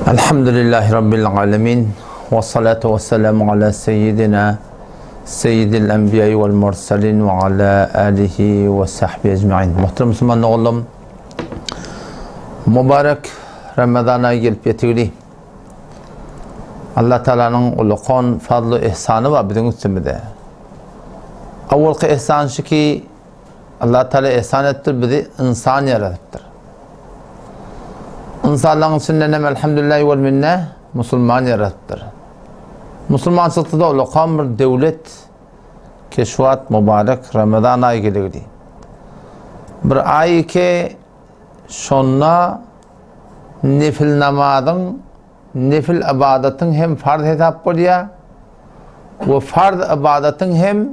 Elhamdülillahi Rabbil alemin. Ve salatu ve selamu ala seyyidina seyyidil enbiya'i vel mursalin ve ala alihi ve sahbihi ecmain. Muhterem Müslüman oğlum, mübarek Ramazan ayı gelip yetigli. Allah Teala'nın ulukan fazlı ihsanı var bizim üstümüzde. Avvalki ihsan şu ki Allah Teala ihsan ettir bizi insan yaratıptır. Ynsanlaryň içinden hem elhamdülillahi wal minne musulman ýaradypdyr. Musulmançylykda-da ulakan bir döwlet ki şu wagt mübarek Ramazan aýy geligdi. Bir aý ki şonda nefil namazyň, nefil ybadatyň hem farz hesap bolýar we farz ybadatyň hem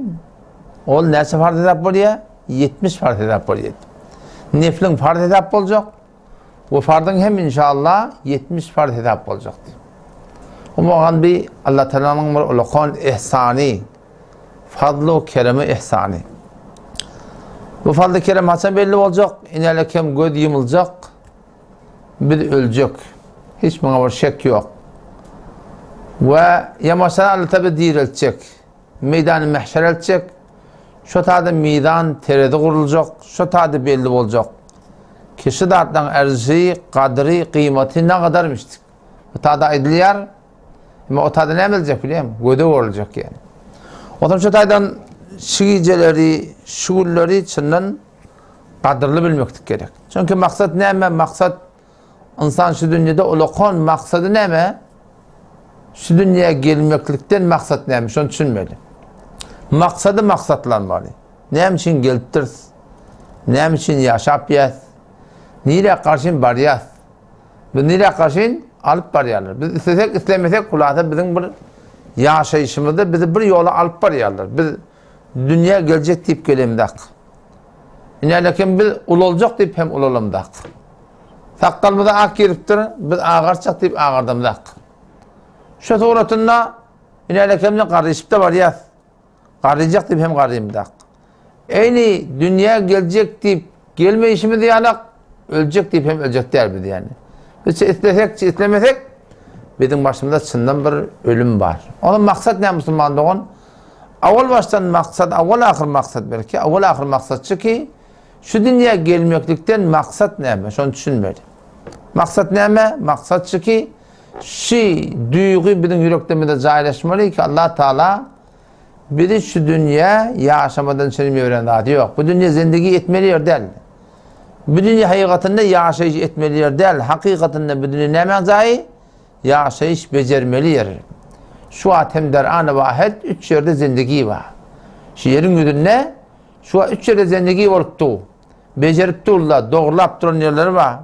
ol näçe farz hesap bolýar? 70 farz hesap bolýar. Nefliň farz hesap boljak, We farzyň hem inşallah 70 farz hesap boljak diýip. Umuman bi Allah Taalanyň bir ulakan ihsany, fazly keremi ihsany. Bu fazly kerem haçan belli boljak? Inele kem göz ýumuljak, biz öljek. Hiç muňa bir şek ýok. We ýamaşan Allah Taala direltjek. Meýdany mähşer eltjek. Şo taýda mizan, terezi guruljak, şo taýda belli boljak. Ki şu zatlaryň erzişi, gadyry, gyýmaty nagadarmyşdyk. Bu taýda aýdylýar. Emma o taýda näme ediljek bilýäňmi? Göze görüljek ýani. Onsoň şu taýdan şu gijeleri, şu günleri çyndan gadyrly bilmeklik gerek. Çünki maksat näme? Maksat Ynsan şu dünýede ulakan maksady näme? Şu dünýä gelmeklikden maksat näme? Şony düşünmeli. Maksady maksatlanmaly. Näme üçin gelipdiris? Näme üçin ýaşap ýäs? Nirä garşyn barýas? Biz nirä garşyn alyp barýarlar? Biz islesek, islemesek, hulasa biziň bir ýaşaýşymyzda bizi bir ýola alyp barýarlar. Biz dünýä geljek diýip gelemzak. Inälekem biz ulaljak diýip hem ulalamzak. Sakgalymyza ak giripdir, biz agartjak diýip agardamzak. Şu suratynda inälekemden garryşyp-da barýas. Garryjak diýip hem garrymzak. Eýni dünýä geljek diýip gelmeýşimiz ýalak, öljek diýip hem öljek däl biz ýani. Biz islesek, islemesek biziň başymyzda çyndan bir ölüm bar. Onuň maksat näme musulman dogan? Awal başdan maksat, awal ahyr maksat belki, awal ahyr maksatçy ki, şu dünýä gelmeklikden maksat näme? Şony düşünmeli. Maksat näme? Maksatçy ki, şu duýgy biziň ýüreklerimizde jaýlaşmaly ki, Allah Taala bizi şu dünýä ýaşamadan çenli beren zady ýok. Bu dünýä zindigi etmeli ýer däl. Bu dünýä hakykatynda ýaşaýyş etmeli ýer däl. Hakykatynda bu dünýä nämäň jaýy? Ýaşaýyş bejermeli ýer. Şu wagt hem der-an wahed üç ýerde zindigi bar. Şu ýeriň ýüzünde şu wagt üç ýerde zindigi bolup dur. Bejerip durlar, dogrulap duran ýerleri bar.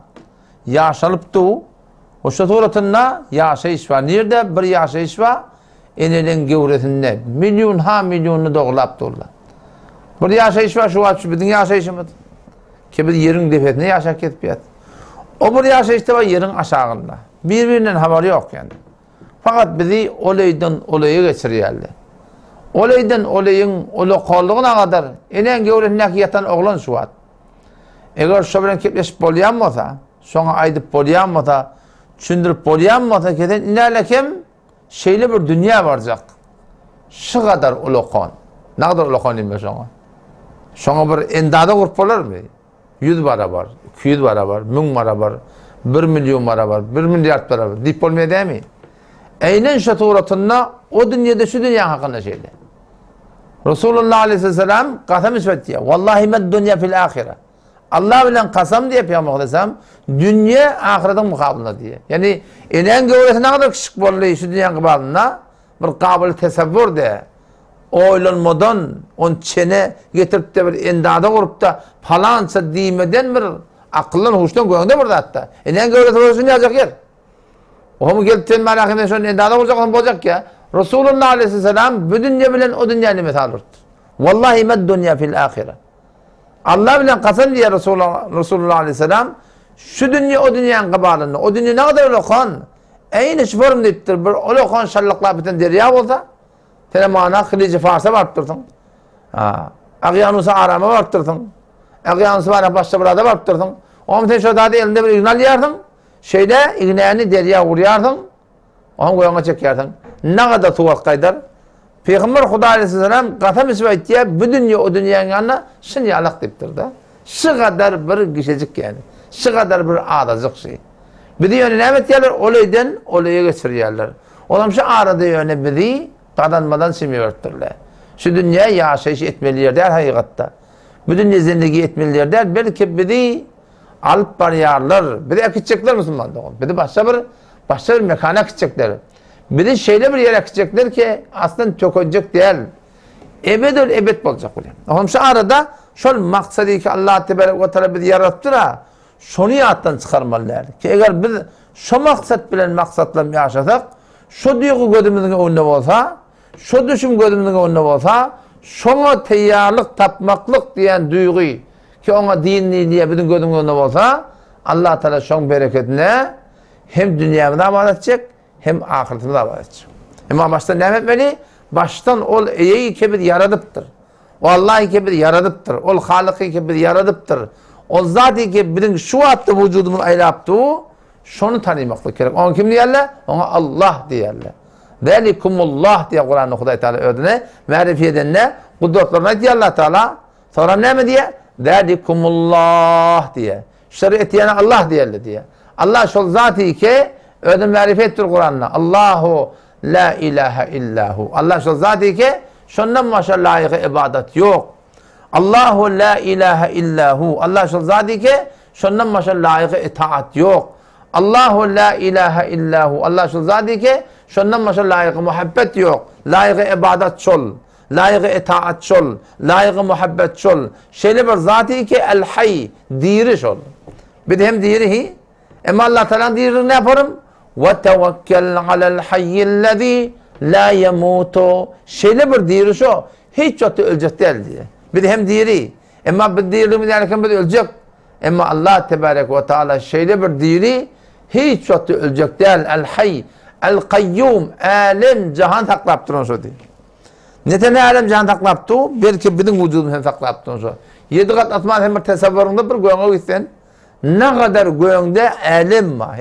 Ýaşalyp dur. Oşa suratynda ýaşaýyş bar. Nirde bir ýaşaýyş bar? Eneleň göwresinde million ha millionny dogrulap durlar. Bir ýaşaýyş bar şu wagt şu biziň ýaşaýşymyz. Ki biz ýeriň depesinde ýaşap gezip ýat. O bir ýaşaýyşda bar ýeriň aşagynda. Bir-birinden habary ýok ýani. Fakat bizi ol öýden ol öýe geçirýärler. Ol öýden ol öýüň ulakanlygyna gadar enäň göwresindäki ýatan oglan şu wagt. Eger şo bilen kepleşip bolýan bolsa, şoňa aýdyp bolýan bolsa, düşündirip bolýan bolsa, kesen inälekem Şeýle bir dünýä barjak. Şu gadar ulakan. Nagadar ulakan diýme şoňa. Şoňa bir endada gurup bolarmy? 100 barabar, 200 barabar, 1000 barabar, 1 milyon barabar, 1 milliard barabar diýip bolmaýar dämi? Eýnen şu suratynda o dünýede şu dünýä hakynda şeýle. Resulullah aleyhisselam kasam içip aýtýar. Wallahi med dünýä fil ahire. Allah bilen kasam diýip Pygamber aleyhisselam dünýä ahyretiň mukabylynda diýýär. Ýani enäň göwresi nägadar kiçik boldy şu dünýäň gybalynda bir gabyl tesewwür de oýlanmadan on çene getirip de bir endada gurup da palança diýmeden bir akyldan huşdan göňde bir zatda. Enäň göwresi bolsa şuny ýazjak ýer. Omy gelip sen bana hemen şony endada gurjak hem boljak ya. Resulullah aleyhisselam bu dünýä bilen o dünýäni mysal urdy. Wallahi med dünýä fil ahire. Allah bilen kasam diýýär Resulullah, Resulullah aleyhisselam, şu dünýe o dünýäň gybalynda, o dünýe ne kadar ulakan, eýni şu form diýipdir, bir ulakan şallyklap biten derýa bolsa, sen mana Haliji Farsa baryp dursuň. Ha, Agýanusa arama baryp dursuň. Agýanus bara başga bir ada baryp dursuň. Oňa sen şo zady elinde bir ýüzüni alýarsyň. Şeýle ignäni derýa urýarsyň, oňa göňe çekýärsiň. Nagada suw alyp gaýdar. Pygamber Hudaý aleyhisselam gasam içip aýtýar, bu dünýe o dünýäň ýanynda şyn ýalak diýipdir-de. Şu gadar bir gişejik ýaly. Şu gadar bir azajyk şy. Bizi ýöne näme etýärler? Ol öýden ol öýe geçirýärler. Olam şu arada ýöne bizi gazanmadan çymy beripdirler. Şu dünýä ýaşaýyş etmeli ýer däl hakykatda. Bu dünýe zindigi etmeli ýer däl, belki bizi alyp barýarlar. Bizi äkitjekler musulman dogan. Bizi başga bir başga bir mekana äkitjekler. Bizi şeýle bir ýere äkitjekler ki, aslyn tökenjek däl. Ebedül ebed boljak bolýar. Oňam şu arada şol maksady ki Allah tebarek we taala bizi ýaratypdyr-a, şony ýatdan çykarmaly däl. Ki eger biz şo maksat bilen maksatlanyp ýaşasak, şo duýgy gözümiziň öňünde bolsa, şo düşüm gözümiziň öňünde bolsa, şoňa teýýarlyk tapmaklyk diýen duýgy ki oňa din diýilýär biziň gözümiziň öňünde bolsa, Allah taala şoň bereketine hem dünýämizi abat etjek, hem ahyretimizi abat etjek. Emma başdan näme etmeli? Başdan ol eýeyi ki bizi ýaradypdyr. O Allah ki bizi ýaradypdyr. Ol Halyky ki bizi ýaradypdyr. Ol zat ki biziň şu wagtda wujudymyzy aýlap dur, şony tanymaklyk gerek. Oňa kim diýerler? Oňa Allah diýerler. Zalikumullah diýer Kuranda Hudaý Taala özüne märifi edende gudratlaryny aýtýar Allah Taala. Soňra näme diýer? Zalikumullah diýer. Şer etýäne Allah diýerler diýer. Allah şol zat ki özüni märifi etdir Kuranda. Allahu la ilaha illahu. Allah şol zat ki şondan başga laýyk ibadat ýok. Allahu la ilaha illahu. Allah şol zat ki şondan başga laýyk itaat ýok. Allahu la ilaha illahu. Allah şol zat ki şondan başga laýyk muhabbet ýok. Laýyk ibadat şol. Laýygy etaat şol, laýygy muhabbet şol. Şeýle bir zat ki El-Haý, diri şol. Biz hem diri hi. Emma Allah Taalanyň diriligini ne yaparym? Ve tewekkel alel hayyellezî la yemutu. Şeýle bir diri şo, hiç wagtda öljek däl diýe. Biz hem diri. Emma biz diriligimiz ýaly biz öljek. Emma Allah tebarek we taala şeýle bir diri, hiç wagtda öljek däl. El-Haý, El-Kaýýum, älem jahan saklap duran şo diýip. Neten älem jahan saklap dur, belki biziň wujudymyzy hem saklap duran şo. Ýedi gat asman hem bir tesewwürüňde bir göňe gitsen, ne gadar göňde älem bar.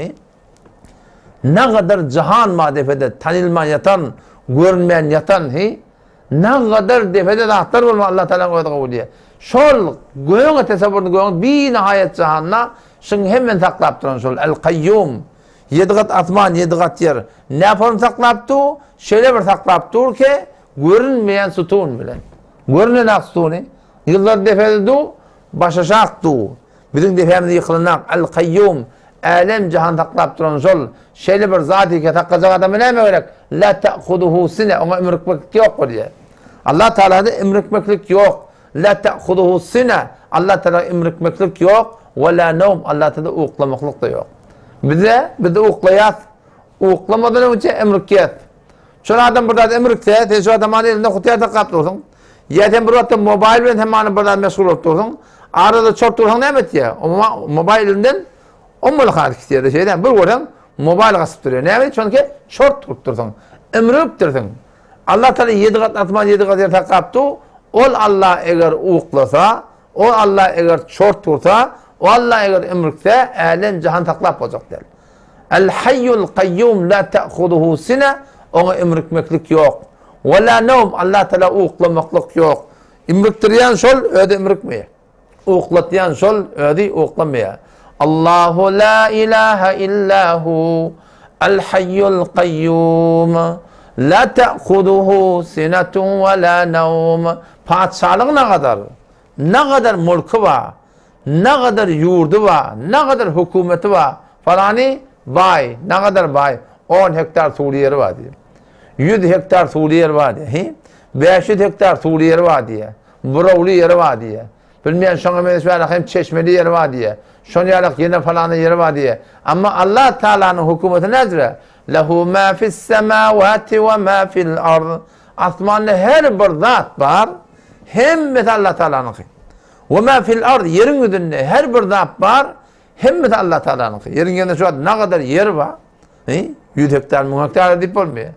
Ne gadar jahan bar depede tanylman ýatan, görünmän ýatan, he? Nagadar depede zatlar bolma Allah Taala özi gowy diýýär. Şol göýüň tesewwürini göýüň binihaýat jahanda şuň hemmesini saklap duran şol El Kaýýum. Ýedi gat asman, ýedi gat ýer. Näform saklap dur? Şeýle bir saklap dur ki, görünmeýän sutun bilen. Görünen ak sutuny. Ýyllar depede dur, başaşak dur. Biziň depämiz ýykylanak El Kaýýum. Älem jahan saklap duran şol, şeýle bir zat eke saklajak adama näme gerek? La ta'huduhu sine, oňa imrikmeklik ýok bolýar. Allah Taalada imrikmeklik ýok. La ta'huduhu sine, Allah Taala imrikmeklik ýok, we la nawm, Allah Taala uklamaklyk da ýok. Bize, biz uklaýas. Uklamadan öňçe imrikýäs. Şol adam bir zat imrikse, sen şu adamany elinde hutyar saklap dursuň. Ýa sen bir wagtda mobaýl bilen hem bir zat meşgul bolup dursuň. Arada çort dursaň näme etýär? O mobaýl elinden ommaly haly gitýär. Şeýle bir görseň mobaýl gaçyp durýar. Näme? Çünki çort durup dursuň. Imrip dursuň. Allah Taala ýedi gat asman, ýedi gat ýer saklap dur. Ol Allah eger uklasa, ol Allah eger çort dursa, o Allah eger imrikse, älem jahan saklap boljak däl. El hayyul kayyum la ta'khuduhu sine oňa imrikmeklik ýok. We la nawm Allah Taala uklamaklyk ýok. Imrikdirýän şol özi imrikmeýär. Uklatýan şol özi uklamaýar. Allahu la ilaha illa hu el hayyul kayyum la ta'khuduhu sinetun we la nawm. Patyşalygy nagadar, nagadar mulky bar. Nagadar ýurdy bar, nagadar hökümeti bar. Falany baý, nagadar baý, on hektar suwly ýeri bar diýýär. Ýüz hektar suwly ýeri bar diýýär. Hi? 500 hektar suwly ýeri bar diýýär. Burawly ýeri bar diýýär. Bilmeýän şoňa meňzeş ýaly hem çeşmeli ýeri bar diýýär. Şon ýaly ýene falany ýeri bar diýýär. Amma Allah Taalanyň hökümeti nädire? Lehu ma fis semawati we ma fil ard. Asmanda her bir zat bar. Hemmesi Allah Taalanyňky. We ma fil ard, ýeriň ýüzünde her bir zat bar, hemmesi Allah Taalanyňky. Ýeriň ýüzünde şu wagt nagadar ýer bar. He? 100 hektar, 1000 hektar diýip bolmaýar.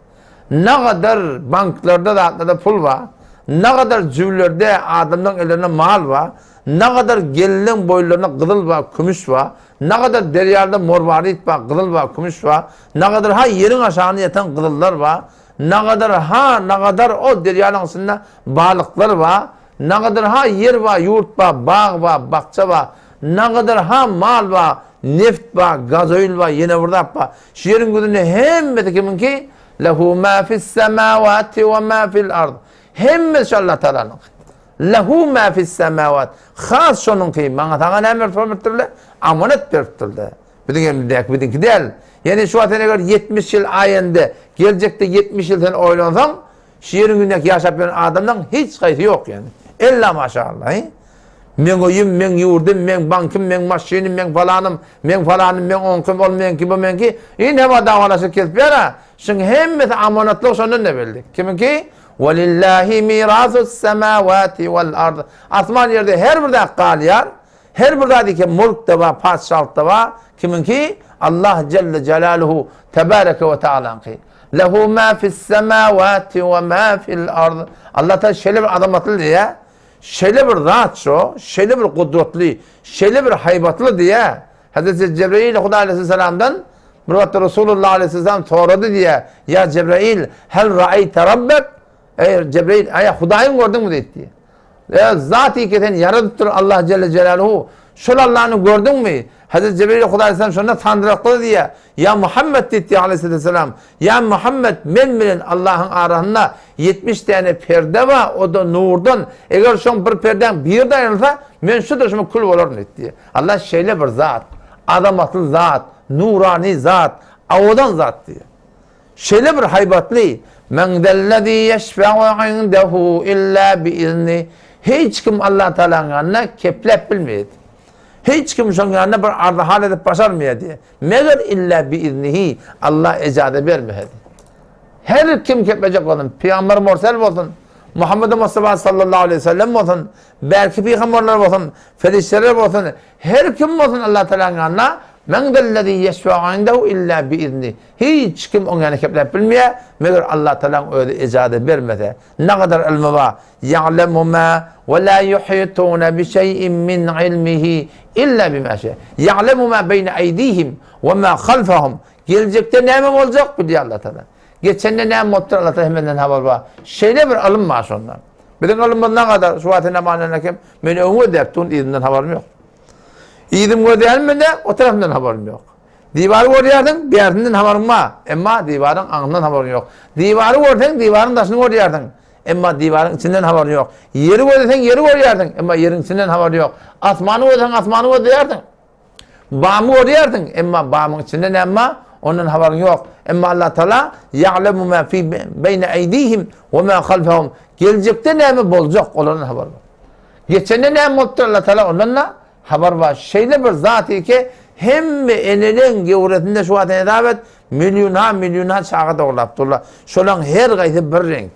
Nagadar banklarda zatlarda pul bar. Nagadar jübülerde adamlaryň ellerinde mal bar, nagadar gelinleň boýunlarynda gyzyl bar, kümüş bar, nagadar derýalarda morwarit bar, gyzyl bar, kümüş bar, nagadar ha ýeriň aşagynda ýatan gyzyllar bar, nagadar ha nagadar o derýanyň içinde balyklar bar, nagadar ha ýer bar, ýurt bar, bag bar, bakja bar, nagadar ha mal bar, neft bar, gazoýl bar, ýene bir zat bar. Şu ýeriň ýüzünde hemmesi kimiňki? Lehu ma fis-semawati we ma fil-ard. Hemmesi şu Allah Taalanyňky. Lehu ma fis-semawat. Has şonuňky. Maňa saňa näme berip beripdirler? Amanat beripdirler. Biziň elimizdäki biziňki däl. Ýani şu wagt sen eger 70 ýyl aýende, geljekde 70 ýyl sen oýlansaň, şu ýeriň ýüzündäki ýaşap ýören adamlaryň hiç haýsy ýok ýani. Ella maşallah. Meň öýüm, meň ýurdum, meň bankim, meň maşynym, meň falanym, meň falanym, meň oňkym, ol meňki, bu meňki. Indi hema dawalaşyp kesip ýör-ä. Şuň hemmesi amanatlygy şondan-da belli. Kimiňki? Welillahi mirasus-semawati wal-ard. Asman ýerde her bir zat galýar. Her bir zat eke mulk-da bar, patyşalyk-da bar. Kimiňki? Allah jelle jelaluhu tebareke we taalaňky. Lehu ma fis-semawati we ma fil-ard. Allah Taala şeýle bir azamatly diýýär. Şeýle bir zat şo, şeýle bir gudratly, şeýle bir haýbatly diýýär. Hezreti Jebreýil Hudaý aleyhisselamdan bir wagtda Resulullah aleyhisselam sorady diýýär. Ýa Jebreýil, hel ra'aýte rabbek? Eý Jebreýil, aýa Hudaýyň gördüňmi diýdi. Eý zat ki sen ýaradypdyr Allah jelle jelaluhu. Şol Allahny gördüňmi? Hezreti Jebreýil Hudaý aleyhisselam şonda sandyraklady diýýär. Ýa Muhammet diýdi aleyhisselam. Ýa Muhammet men bilen Allahyň arasynda 70 däne perde bar, o-da nurdan. Eger şoň bir perdäň biri-de aýrylsa, men şu durşuma kül bolaryn diýdi. Allah şeýle bir zat, azamatly zat, nurany zat, owadan zat diýýär. Şeýle bir haýbatly, Men zellezî ýeşfe'u indehu illa biizni. Hiç kim Allah Taalanyň ýanynda kepläp bilmeýär. Hiç kim şoň ýanynda bir arzy-hal edip başarmaýar diýýär. Meger illa biiznihi, Allah ejaza bermese. Her kim keplejek bolsun, pygamber mursel bolsun, Muhammed Mustafa sallallahu aleyhi ve sellem bolsun, belki pygamberler bolsun, ferişteler bolsun, her kim bolsun Allah Teala'nın yanına men zellezî yeşfe'u indehu illa biizni. Hiç kim oň ýanyna kepläp bilmeýär, meger Allah Teala'nın özi ejaza bermese. Ne kadar ilmi bar. Ya'lemu ma ve la yuhituna bi şey'in min ilmihi illa bima şe. Ya'lemu ma beyne eydihim ve ma halfahum. Geljekde näme boljak bilýär Allah Teala. Geçende näme bolupdyr Allah Teala hemmeden habar bar. Şeýle bir ylym bar şonda. Biziň ylymymyz ne kadar? Şu wagt näme kim? Men öňe gözläp durun, yzymdan habarym ýok. Yzym gözleýänim mende, o tarapyndan habarym ýok. Diwary görýärsiň, bärsinden habaryň bar. Emma diwaryň aňyndan habaryň ýok. Diwary görseň, diwaryň daşyny görýärsiň. Emma diwaryň içinden habaryň ýok. Ýeri gözleseň, ýeri görýärsiň. Emma ýeriň içinden habaryň ýok. Asmany gözleseň, asmany gözleýärsiň. Bamy görýärsiň, emma bamyň içinde näme bar, ondan habaryň ýok. Emma Allah Taala ýa'lemu ma fi beýne eýdihim we ma halfahum. Geljekde näme boljak, olardan habar bar. Geçende näme bolupdyr Allah Taala ondan da habar bar. Şeýle bir zat ki, hemme eneleň gewresinde şu wagt hesap et, millionha millionha çaga dogrulap durlar. Şolaň her gaýsy bir reňk.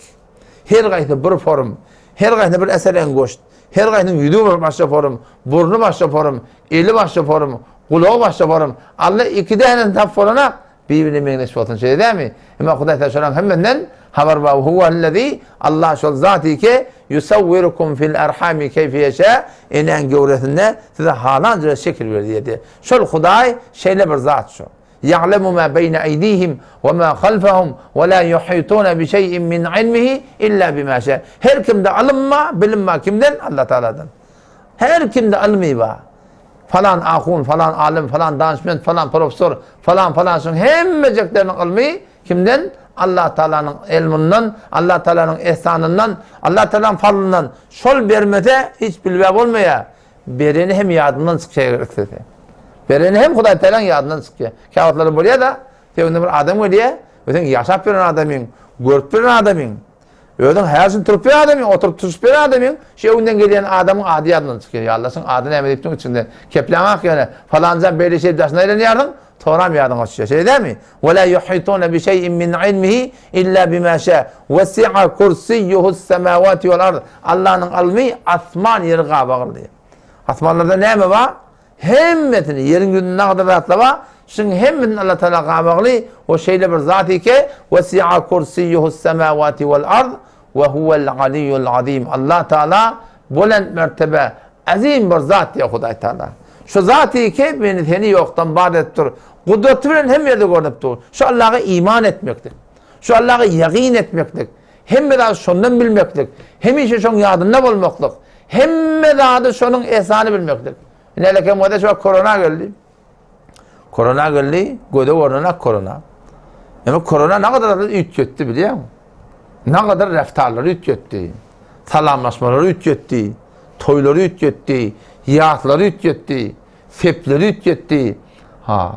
Her gaýsy bir form. Her gaýsy bir eseren goşt. Her gaýsynyň ýüzi bir başga form, burny başga form, eli başga form, gulagy başga form. Alla iki dänesini tapyp bolanak, bir-birine meňzeş bolsun şeýle dälmi? Emma Hudaý Taala şolaryň hemmesinden habar bar. Huwellezî Allah şol zat ki yusawwirukum fil erhami keýfe ýeşâ enäň göwresinde size halanca şekil berýär. Şol Hudaý şeýle bir zat şo. Ýa'lemu ma beýne eýdihim we ma halfahum we la ýuhituna bi şeý'in min ilmihi illa bima şa. Her kimde ylym bar, bilim bar kimden? Allah Taaladan. Her kimde ylmy bar. Falan ahun, falan alym, falan danyşment, falan professor, falan falan şuň hemmejekleriniň ylmy kimden? Allah Taalanyň ilminden, Allah Taalanyň ihsanyndan, Allah Taalanyň fazlyndan. Şol bermese hiç bilbe bolmaýar. Bereni hem ýadyndan çykýar eger islese. Bereni hem Hudaý Tagalaň ýadyndan çykýar. Käwagtlar bolýar-da, öňüňde bir adam gelýär, we sen ýaşap ýören adamyň, görüp ýören adamyň, özüň her gün turup ýören adamyň, oturyp turşup ýören adamyň, şu öňünden gelýän adamyň ady ýadyndan çykýar. Ýa Allah, şuň ady näme diýip içiňden kepläňok ýöne, falanjam beýle şeýdip daşyna aýlanýarsyň, soňram ýadyňa düşýär. Şeýle dälmi? Ve la yuhituna bi şey'in min ilmihi illa bima şa. Wesi'a kursiyyuhu's semawati wal ard. Allanyň ylmy asman ýeri gabagyldy. Asmanlarda näme bar? Hemmesini, ýeriň ýüzünde nagdyr zatlar bar. Şuň hemmesini Allah Taala gabagly we şeýle bir zat ki, Wesi'a kursiyyuhu's semawati wal ard. We huwel aliyyul azim. Allah Taala belent mertebe, azim bir zat diýýär Hudaý Taala. Şu zaty ki meni seni ýokdan bar edip dur. Gudraty bilen hemme ýerde görnüp dur. Şu Allaha iman etmeklik. Şu Allaha ýagyn etmeklik. Hemme zady şondan bilmeklik. Hemişe şoň ýadynda bolmaklyk. Hemme zady şonuň ehsany bilmeklik. Ine kem şu korona geldi. Korona geldi, göze görünen korona. Eme korona ne kadar üýtgetdi bilýäňmi? Ne kadar reftarlary üýtgetdi. Salamlaşmalary üýtgetdi. Toýlary üýtgetdi. Ýaslary üýtgetdi. Sepleri üýtgetdi. Ha.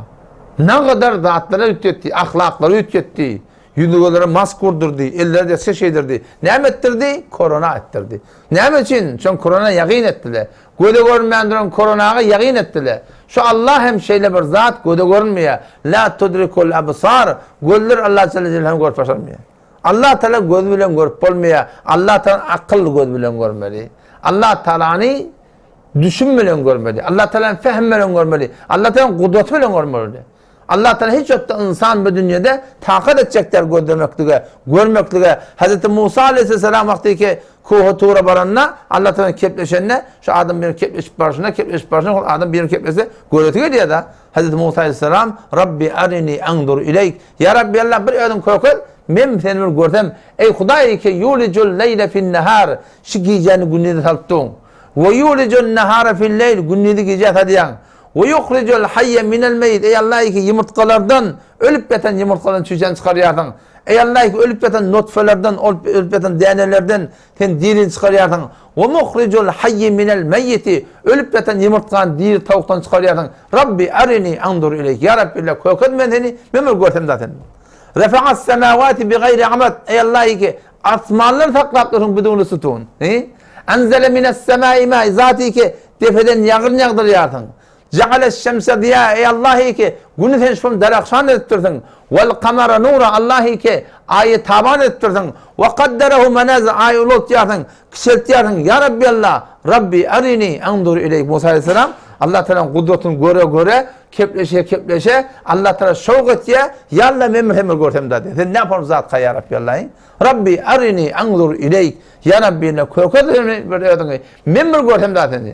Ne kadar zatlary üýtgetdi, ahlaklary üýtgetdi. Ýüzügelere mask gurdurdy, elleri desge şeýdirdi. Näme etdirdi? Korona etdirdi. Näme üçin? Şoň korona ýagyn etdiler. Göze görünmän duran koronaga ýagyn etdiler. Şu Allah hem şeýle bir zat göze görünmeýär. La tudrikul absar. Gözler Allah jelle jelalehuny görüp başarmaýar. Allah Taala göz bilen görüp bolmaýar. Allah Taala akyl göz bilen görmeli. Allah Taalany düşüm bilen görmeli. Allah Taalany fehm bilen görmeli. Allah Taalany gudraty bilen görmeli. Allah Taala hiç wagtda ynsan bu dünýede takat etjek däl gözlemeklige, görmeklige. Hazreti Musa aleyhisselam wagty ki Kuha Tura baranda Allah Taala kepleşende şu adam bir kepleşip barşyna, kepleşip barşyna ol adam bir keplese göresi gelýär da. Hazreti Musa aleyhisselam Rabbi arini anzur ileyk. Ya Rabbi Allah bir özüň kökel, men seni bir görsem. Ey Hudaý ki yulicul leyle fin nahar. Şu gijäni gündize salyp duň. We yulicul nahara fil leyl. Gündizi gijä salýaň. We yuhrijul hayye minel meýit, Eý Allah iki ýumurtgalardan, ölüp ýatan ýumurtgadan çüýşäni çykarýarsyň. Eý Allah iki ölüp ýatan nutfelerden, ölüp ýatan dänelerden sen dirini çykarýarsyň. We muhrijul hayyi minel meýiti, ölüp ýatan ýumurtgany diri towukdan çykarýarsyň. Rabbi arini anzur ileýk, Ýa Rabbi Allah kökez men seni, men bir görsem da seni. Refa'as semawati bi gaýri amad, Eý Allah iki asmanlary saklap dursuň biduni sutun. Enzele mines semai ma, Zaty ki, depeden ýagyn ýagdyrýarsyň. Ja'aleş-şemse ziýa, Eý Allahy ki, Güni sen şol derahşan edipdirsiň. Wel-kamara nura, Allahy ki, Aýy taban edipdirsiň. We kadderehu menazil, Aýy ulaltýarsyň, kiçeltýärsiň. Ýa Rabbi Allah, Rabbi arini anzur ileýk. Musa aleýhissalam Allah Tagalaň gudratyny göre-göre, kepleşe-kepleşe, Allah Tagala şowk etýär, Ýa Allah men bir hem bir görsem-dä diýýär. Sen näme zat-ka ýa Rabbi Allah? Rabbi arini anzur ileýk. Ýa Rabbi ine köke bir özüňi. Men bir görsem da seni.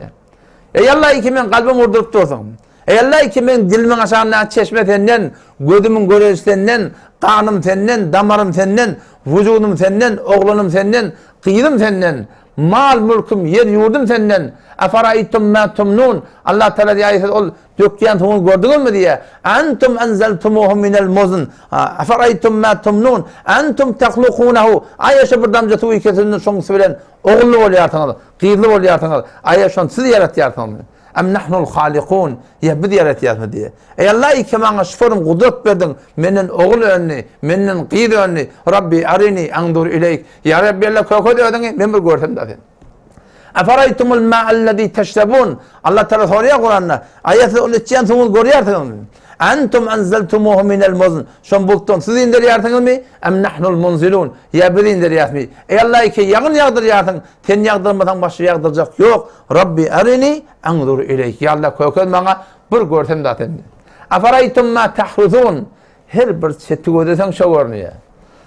Eý Allah iki men kalbym urduryp dursuň. Eý Allah iki men dilimiň aşagyndaky çeşme senden, gözümiň göreji senden, ganym senden, damarym senden, wujudym senden, oglanym senden, gyzym senden, mal mülküm, ýer ýurdum senden. Afaraýtum ma tumnun. Allah Taala diýýär, siz ol Dökýän suwuny gördüňizmi diýýär. Antum anzaltumuhu minel muzn. Afaraýtum ma tumnun. Antum tahlukunahu. Aýa şo bir damja suwy kesilende şoň bilen ogully bolýarsyňyz, gyzly bolýarsyňyz. Aýa şony siz ýaratýarsyňyzmy? Am nahnul halikun. Ýa biz ýaratýarysmy diýýär. Eý Allah iki maňa şu forum gudrat berdiň. Menden ogul öndi, menden gyz öndi. Rabbi arini anzur ileýk. Ýa Rabbi Allah köket özüňi, men bir görsem da seni. Eferaýtumul ma'allezî teşrebûn. Allah Teala soraýar Kuranda. Aýa siz ol içýän suwuňyzy görýärsiňizmi? Entum enzeltumuhu minel muzn. Şon bulutdan siz inderýärsiňizmi? Em nahnul munzilun. Ýa biz inderýäsmi? Eý Allah iki ýagyn ýagdyrýarsyň. Sen ýagdyrmasaň başga ýagdyrjak ýok. Rabbi arini anzur ileýk. Ýa Allah kökez maňa bir görsem da seni. Eferaýtum ma tahrusun. Her bir çeti gözleseň şo görünýär.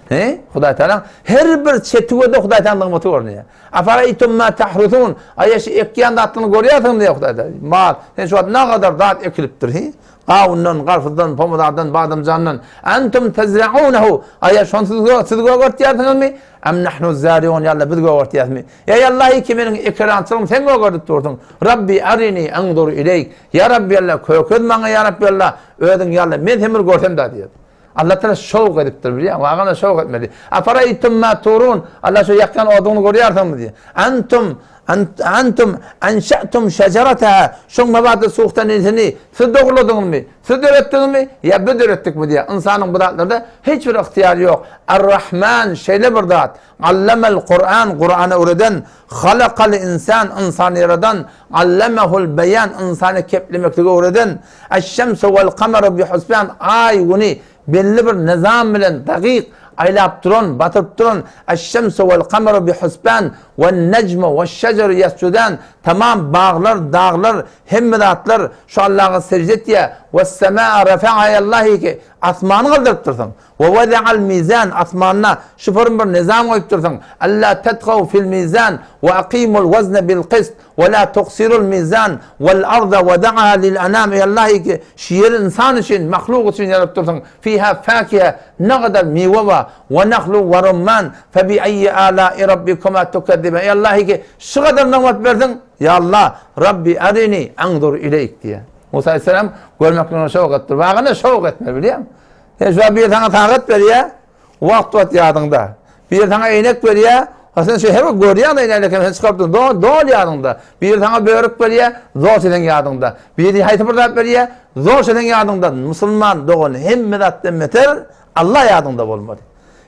He? Hudaý Taala her bir çeti gözle Hudaý Taala nygmaty görünýär. Afaraýtum ma tahrusun? Aýa şu ekýän zatlaryny görýärsiňmi diýýär Hudaý Taala. Mal, sen şu wagt nagadar zat ekilipdir, he? Gawundan, garpyzdan, pomidordan, badamjandan. Antum tezraunahu. Aýa şony siz siz gögertýärsiňizmi? Am nahnu zariun? Ýa biz gögertýäsmi? Eý Allah, ki meniň ekerançylygym sen gögerdip dursuň. Rabbi arini anzur ileýk. Ýa Rabbi Allah, kökez maňa ýa Rabbi Allah. Özüň ýaly men seni bir görsem da diýýär. Allah Taala şowk edipdir bilýäňmi? Wagana şowk etmedi. Afaraýtum ma turun? Allah şu ýakýan oduňy görýärsiňmi diýýär. Antum antum anşatum şejerataha. Şoň mabada suhtanisini siz dogurladyňyzmy? Siz döretdiňizmi? Ýa biz döretdikmi diýýär. Ynsanyň bu zatlarda hiç bir ygtyýary ýok. Ar-Rahman şeýle bir zat. Allamel Kur'an, Kur'any öwreden, Halakal insan, ynsany ýaradan, Allamehul beýan, ynsana keplemekligi öwreden, Eş-şemsu wal kamaru bi husban, aý, güni belli bir nyzam bilen dagyk aýlap duran, batyryp duran, Eş-şemsu wal kamaru bi husban, wen-nejmu weş-şejeru ýesjudan, tamam baglar, daglar, hemme zatlar şu Allaha sežde etýär. Wes-semaa rafa'aha eý Allah ki, asmany galdyrypdyrsyň. We wada'al mizan, asmanda şu form bir nizam goýupdyrsyň. Alla tatgaw fil mizan we akimul wazna bil qist we la tuksirul mizan wal arda wada'aha lil anam eý Allah ki, şu ýeri ynsan üçin, mahluk üçin ýaradypdyrsyň. Fiha fakiha, ne gadar miwe bar. We nahlu we rumman fe bi ayyi ala'i rabbikuma tukezziban eý Allah ki, şu gadar nygmat berdiň, ýa Allah, Rabbi arini anzur ileýk diýýär. Musa aleyhisselam görmekligine şowk etdi. Bagyna şowk etmeli bilýäňmi? Sen şu bir saňa sagat berýär, wagt-wagt ýadyňda. Bir saňa eýnek berýär, ha sen şu her bir görýäň eýnekini sen çykaryp dur, dol, dol ýadyňda. Bir saňa börük berýär, zor seň ýadyňda. Bir haýsy bir zat berýär, zor seň ýadyňda. Musulman dogan hemme zatdan beter Allah ýadyňda bolmaly.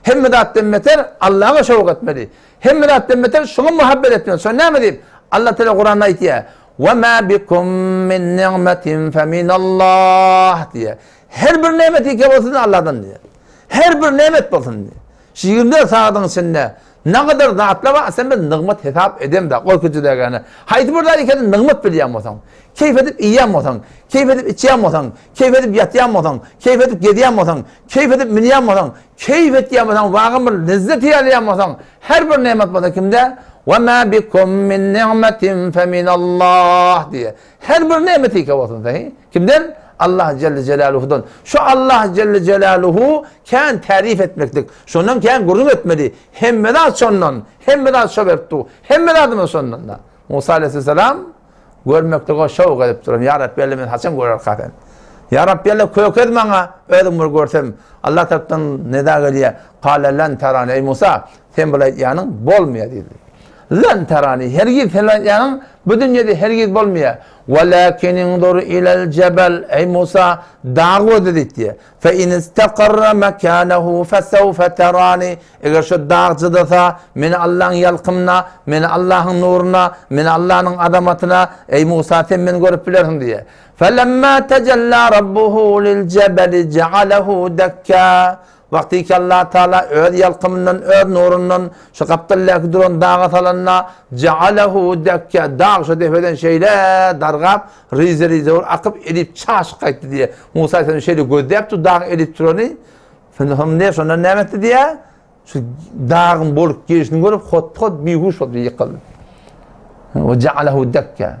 Hemme zatdan beter Allaha şowk etmeli. Hemme zatdan beter şoňa muhabbet etmeli. Şo näme diýip? Allah Teala Kuranda aýtýar. Ve ma bikum min ni'metin fe min Allah diýýär. Her bir nemet ýeke bolsun Allahdan diýýär. Her bir nemet bolsun diýýär. Şu 24 sagadyň içinde ne kadar zatlar bar, sen bir nygmat hesap edem-de, gorkujy dägäne. Haýsy bir zat ekeni nygmat bilýän bolsaň, keýp edip iýýän bolsaň, keýp edip içýän bolsaň, keýp edip ýatýan bolsaň, keýp edip gezýän bolsaň, keýp edip münýän bolsaň, keýp etýän bolsaň, waga bir lezzet alýan bolsaň, her bir nemet bolsa kimde? Ve ma bikum min ni'metin fe min Allah diýýär. Her bir nemet eke bolsun sahy. Kimden? Allah Celle Celaluhu'dan. Şu Allah Celle Celaluhu kän tarif etmeklik. Şondan kän gürrüň etmeli. Hemme zat şondan. Hemme zat şo berip dur. Hemme zadymyz şondan da. Musa aleyhisselam görmeklige şowk edip duran. Ya Rabbi Allah men haçan görerka sen? Ya Rabbi Allah kökez maňa özüm bir görsem. Allah tarapdan neda gelýär. Kale len terani ey Musa sen bul aýtýanyň bolmaýar diýdi. Len terani hergiz sen aýtýanyň bu dünýede hergiz bolmaýar. Walakin inzur ilel jebel eý Musa dag gözle diýdi. Fe in istakarra mekanahu fesawfe terani eger şu dag jydasa meni Allahyň ýalkymyna, meni Allahyň nuruna, meni Allahnyň azamatyna eý Musa sen meni görüp bilersiň diýýär. Felemma tejella rabbuhu lil jebeli jealehu dekka Wagtyky Allah Taala öz ýalkymyndan, öz nurundan şu gapdaldaky duran daga salanda, Ja'alehu dekka, dag şu depeden şeýle dargap, rize-rize bolup akyp, erip çaşyp gaýtdy diýýär. Musa aleyhisselam şeýle gözläp dur dagyň erip durany. Şonda ne, şondan näme etdi diýýär? Şu dagyň bolup gelişini görüp, hot-hot bihuş bolup ýykyldy. We ja'alehu dekka.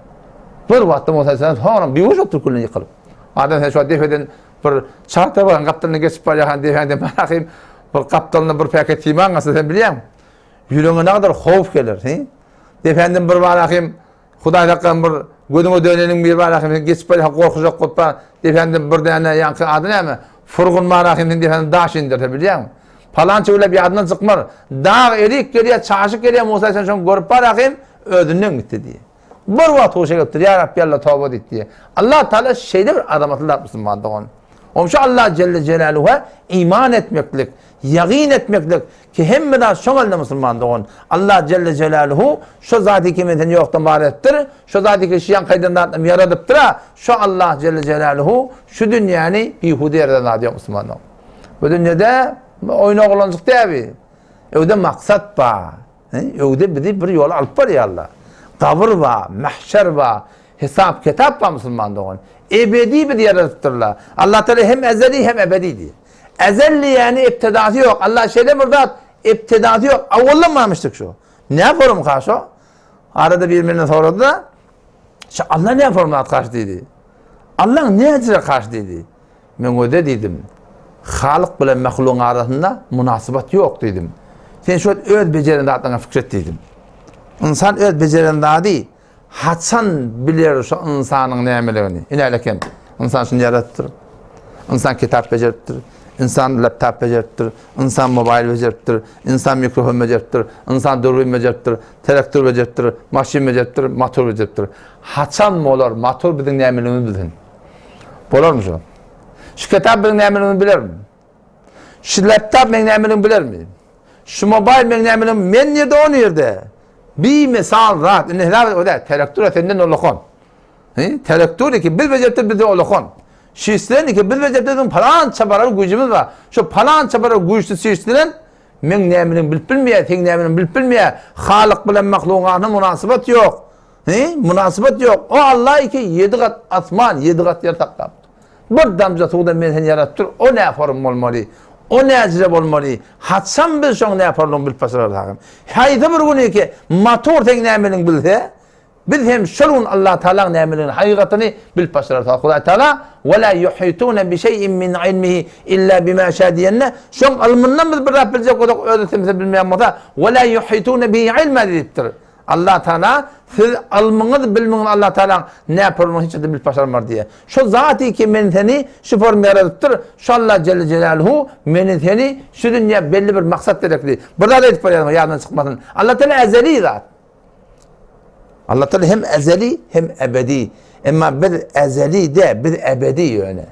Bir wagtda Musa aleyhisselam soňra bihuş bolup türkünden ýykylyp. Adam sen şu depeden Bir çarta baran gapdalyna geçip barýarkan depäňden barahym bir gapdalyna bir päket siman galsa sen bilýäň. Ýüregiňe nägadar howp geler, he? Depäňden bir barahym Hudaý saklan bir gözüňe döneniň bir barahym sen geçip barýarkan gorkujak bolup bar, depäňden bir däne ýaňky ady näme? Furgun barahym sen depäňden daş indirse bilýäň. Palança gülläp ýadyndan çykmar. Dag erik gelýär, çaşyk gelýär, Musa sen şony görüp barahym özünden gitdi diýýär. Bir wagt huşa gelipdir, Ýa Rabbi Alla toba diýip diýýär. Allah Taala şeýle bir azamatly zat musulman dogan. Onuň üçin Allah Celle Celaluha iman etmeklik, ýagyn etmeklik ki hemme zat şoň elinde musulman dogan. Allah Celle Celaluhu şo zady ki men seni ýokdan bar edipdir, şo zady ki şu ýaňky aýdan zatlarymy ýaradypdyr-a, şo Allah Celle Celaluhu şu dünýäni bihuda ýaradan zady ýok musulman dogan. Bu dünýede oýun oglanjyk däl bi. Öwde maksat bar. Öwde bizi bir ýola alyp barýarlar. Gabyr bar, mahşer bar, hesap-kitap bar musulman dogan. Ebedi bizi ýaradypdyrlar. Allah Teala hem ezeli hem ebedi diýýär. Ezel diýýäni ibtidasy ýok. Allah şeýle bir zat, ibtidasy ýok. Awaldan barmyşdyk şu. Ne forumka şo? Arada bir menden sorady-da, şu Allah ne format karşı diýdi. Allah näcire karşı diýdi. Men öde diýdim. Halyk bilen mahlugyň arasynda munasybat ýok diýdim. Sen şu öz bejeren zatlaryňa fikir et diýdim. Ynsan öz bejeren zady haçan biler şu ynsanyň nämeligini. Ine eken. Ynsan şuny ýaradypdyr. Ynsan kitap bejeripdir. Ynsan laptop bejeripdir. Ynsan mobil bejeripdir. Ynsan mikrofon bejeripdir. Ynsan dürbin bejeripdir. Traktor bejeripdir. Maşyn bejeripdir. Motor bejeripdir. Haçan bolar motor biziň nämeligimizi bilsin. Bolarmy şu? Şu kitap biziň nämeligimizi bilermi? Şu laptop meň nämeligimi bilermi? Şu mobil meň nämeligimi men nirde o nirde? Bir misal zat. Indi hesap et, o da traktor senden olakan. He? Traktor ki biz bejeripdir bizde olakan. Şişdiren ki biz bejeripdir palança barar güýjümiz bar. Şu palança barar güýçli şişdiren meň nämeligimi bilip bilmeýär, seň nämeligini bilip bilmeýär. Halyk bilen mahlugyň arasynda munasybat ýok. He? Munasybat ýok. O Allah ki 7 gat asman, 7 gat ýer saklap. Bir damja suwdan men seni ýaratypdyr, o näform bolmaly? O näjire bolmaly? Haçan biz şoň näformlygyny bilip başararys agam? Haýsy bir güni ki motor seň nämeligiňi bilse, biz hem şol gün Allah Tagalaň nämeligini, hakykatyny bilip başararys. Hudaý Tagala, Ve la yuhitune bi şeyin min ilmihi illa bima şa diýende, şoň ylmyndan biz bir zat biljek bolsak, öz üstümizde bilmeýän bolsa, Ve la yuhitune bihi ilma diýipdir. Allah Taala siz ylmyňyz bilmiňiz Allah Taalaň näpürmini hiç zat bilip başarmar diýýär. Şu zaty ki men seni şu form ýaradypdyr, şu Allah Jelle Jelaluhu meni seni şu dünýä belli bir maksat gerekli. Bir zat aýdyp barýaryn ýadyndan çykmasyn. Allah Taala ezeli zat. Allah Taala hem ezeli hem ebedi. Emma biz ezeli de biz ebedi ýöne.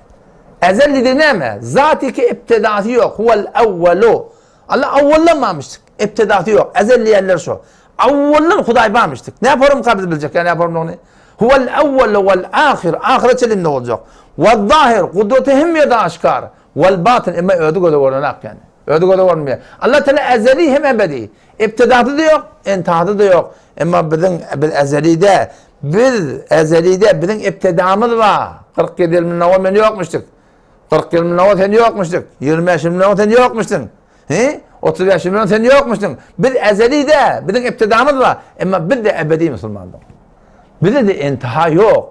Ezel diýdi näme? Zaty ki ibtidasy ýok. Huwel awwalu. Allah awwaldan barmyşdyk. Ibtidasy ýok. Ezel diýenler şo. Awwaldan Hudaý barmyşdyk. Näme forumka biz biljek ýa näme forumlygyny? Huwel awwalu wal ahir. Ahyra çenli boljak. Wal zahir. Gudraty hemme ýerde aşkar. Wal batyn. Emma özi göze görünak ýani. Özi göze görünmeýär. Allah Teala ezeli hem ebedi. Ibtidasy da ýok, intihasy da ýok. Emma biziň biz ezelide, biz ezelide biziň ibtidamyz bar. 47 ýyl mundan owal men ýokmuşdyk. 40 ýyl mundan owal sen ýokmuşdyk. 25 ýyl mundan owal sen ýokmuşdyň. He? 35 ýyl mundan sen ýokmuşdyň. Biz ezeli-de, biziň ibtidamyz bar. Emma biz-de ebedi musulmandyk. Bizde-de intiha ýok.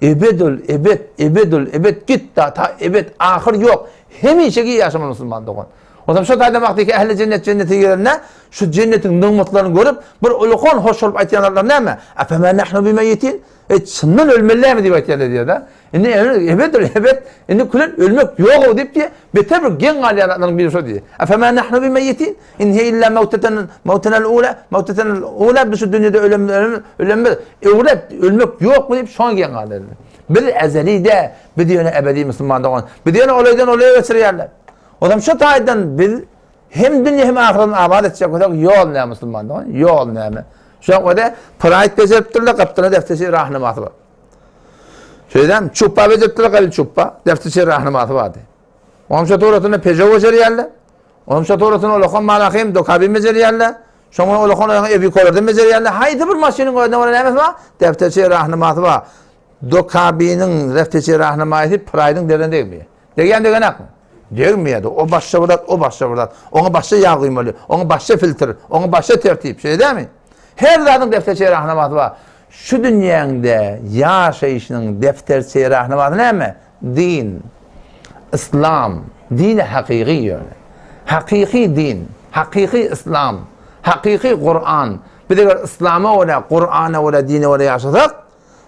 Ebedül ebed, ebedül ebed git da ta ebed ahyr ýok. Hemişeki ýaşamaly musulman dogan. Onsoň şo taýda wagty ki ähli jennet jennete girende şu jennetiň nygmatlaryny görüp bir ulukan hoş bolup aýtýan zatlar näme? Efema nahnu bimeýitin? E çyndan ölmelilämi diýip aýtýarlar diýýär-de. Indi ebedül ebed, indi külen ölmek ýog-ow diýip diýýär. Beter bir geň galýan zatlaryň biri şo diýýär. Efema nahnu bimeýitin? In hiye illa mawtatan mawtanal ula, mawtatanal ula biz şu dünýede ölem ölemmiz. Öwret ölmek ýokmy diýip şoňa geň galýarlar. Biz ezeli-de, biz ýöne ebedi musulman dogan. Biz ýöne olaýdan olaýa geçirýärler. Ozam şu taýdan biz hem dünýe hem ahyretini abat etjek bolsak ýol näme musulman dogan? Ýol näme? Şu ýerde Pride bejeripdirler, gapdalda defteçi rahnamasy bar. Şeýdem çuppa bejeripdirler, galyň çuppa, defteçi rahnamasy bardy. Oňça turatynda Peugeot bejerýärler. Oňça turatynda olakan malahym dokabin bejerýärler. Şoňa olakan oýaň ebi kolerden bejerýärler. Haýsy bir maşynyň özüne görä nämesi bar? Defteçi rahnamasy bar. Dokabiniň defteçi rahnamasy Pride-iň derine degmeýär. Degýän degenakmy? Degmeýär-de. O başga bir zat, o başga bir zat. Oňa başga ýag guýmaly, oňa başga filtr, oňa başga tertip. Şeýle dälmi? Her zadyň defterçe rahnamasy bar. Şu dünýäňde ýaşaýşynyň defterçe rahnamasy näme? Din. Yslam. Dini hakyky ýöne. Hakyky din. Hakyky yslam. Hakyky Kuran. Biz eger yslama görä, Kurana görä, dine görä ýaşasak,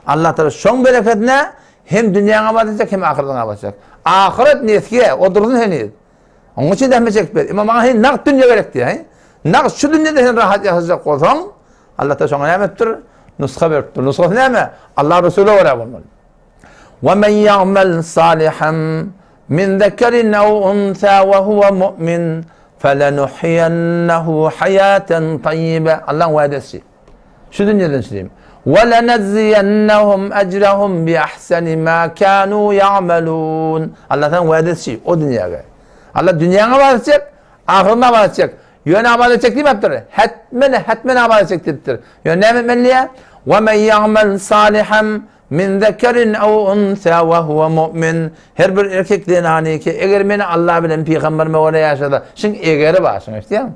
Allah Taala şoň bereketine hem dünýäňi abat etjek, hem ahyretiňi abat etjek. Ahyret nesge, o dursun heniz. Onuň üçin zähmet çekip ber. Emma maňa heniz nagt dünýe gerek diýýär. Nagt şu dünýede sen rahat ýaşajak bolsaň, Allah Taala şoňa näme etipdir? Nusga beripdir. Nusgasy näme? Allah Resula görä bolmaly. Ve men ya'mel salihan min zekerin ew unsa ve huve mu'min felenuhyiyennehu hayaten tayyibe. Allah'ın vadesi. Şu dünýeden çyzayım. Ve lenezziyennehum ecrehum bi ahseni ma kanu ya'melun. Allah sen vadesi o dünýäge. Allah dünýäňe abat etjek, ahyryny abat etjek. Ýöne abat etjek diýmepdir. Hetmen, hetmen abat etjek diýipdir. Ýöne näme etmeli? Ve men ya'mel salihan min zekerin ew unsa ve huve mu'min. Her bir erkek zenany ki eger meni Allah bilen pygamberime görä ýaşasa, şiň egeri bar, şuny eşitýäňmi?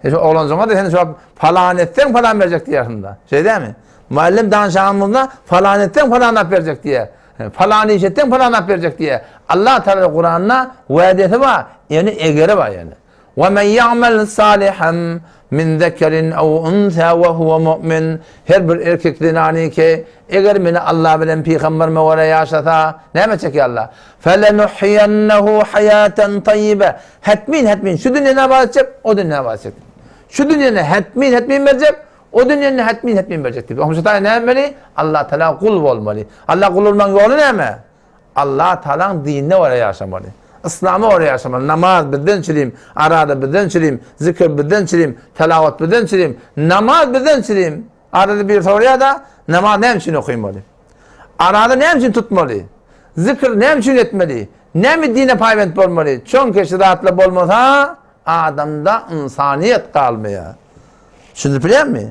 E şu oglanjyňa-da sen şu falan etseň falan berjek diýersiň-de. Şeý dälmi? Mugallym danşanymyzda falan etseň falan alyp berjek diýer. Falan iş etseň falan alyp berjek diýer. Allah Taala Kuranda wädesi bar, ýöne egeri bar ýöne. Ve men ya'mel salihan min zekerin ew unsa ve huve mu'min. Her bir erkek zenany ki eger meni Allah bilen pygamberime görä ýaşasa, näme etjek Allah? Felenuhyiyennehu hayaten tayyibe. Hetmin, hetmin, şu dünýäni abat etjek, o dünýäni abat etjek. Şu dünýäni hetmin, hetmin berjek, o dünýäni hetmin, hetmin berjek diýip. Onuň üçin näme etmeli? Allah Taala gul bolmaly. Allah gul bolmagyň ýoly näme? Allah Taalaň dinine görä ýaşamaly. Yslama görä ýaşamaly. Namaz bizden çilim, arada bizden çilim, zikir bizden çilim, telawat bizden çilim, namaz bizden çilim. Arada bir soraýar-da, namaz näme üçin okymaly? Arada näme üçin tutmaly? Zikr näme üçin etmeli? Näme dine paýbent bolmaly? Çünki şu zatlar bolmasa, adamda ynsanyýet galmaýar. Düşünip bilýärmi?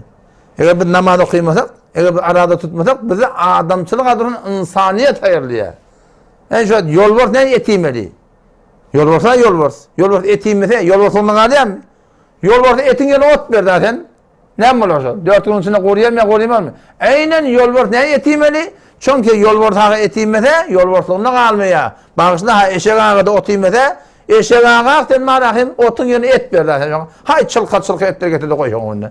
Eger biz namaz okymasak, eger biz arada tutmasak, bizi adamçylyk adyndan ynsanyýet aýrylýar. Ene şu ýolbars näme et iýmeli? Ýolbarsa ýolbars. Ýolbars et iýmese, ýolbarslygyndan galýarmy? Ýolbarsa etiň ýerine ot ber da sen. Näme bolar şol? 4 günüň içinde gurýarmy ýa gurýmazmy? Eýnen ýolbars näme et iýmeli? Çünki ýolbars aga et iýmese, ýolbarslygynda galmaýar. Bagyşla ha eşek aga-da ot iýmese, eşek aga sen maňa hem otuň ýerine et ber da sen. Haý çylka-çylka etler getir-de goý şoň önüne.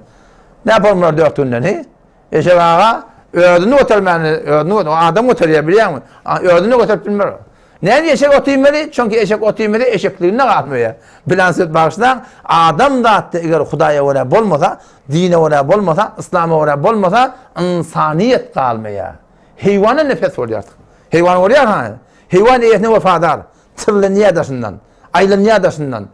Näme bolar bular 4 günden, he? Eşek aga özüni götermäni, özüni göter, adam göterýär bilýäňmi? Özüni göterip bilmer. Näme eşek ot iýmeli? Çünki eşek ot iýmese eşekliginde galmaýar. Bilen söz bagyşlaň, adam zatda eger Hudaýa görä bolmasa, dine görä bolmasa, yslama görä bolmasa, ynsanyýet galmaýar. Heýwana nefes bolýar. Heýwan görýär ha. Heýwan eýesine wepadar. Çyrlanýar daşyndan, aýlanýar daşyndan.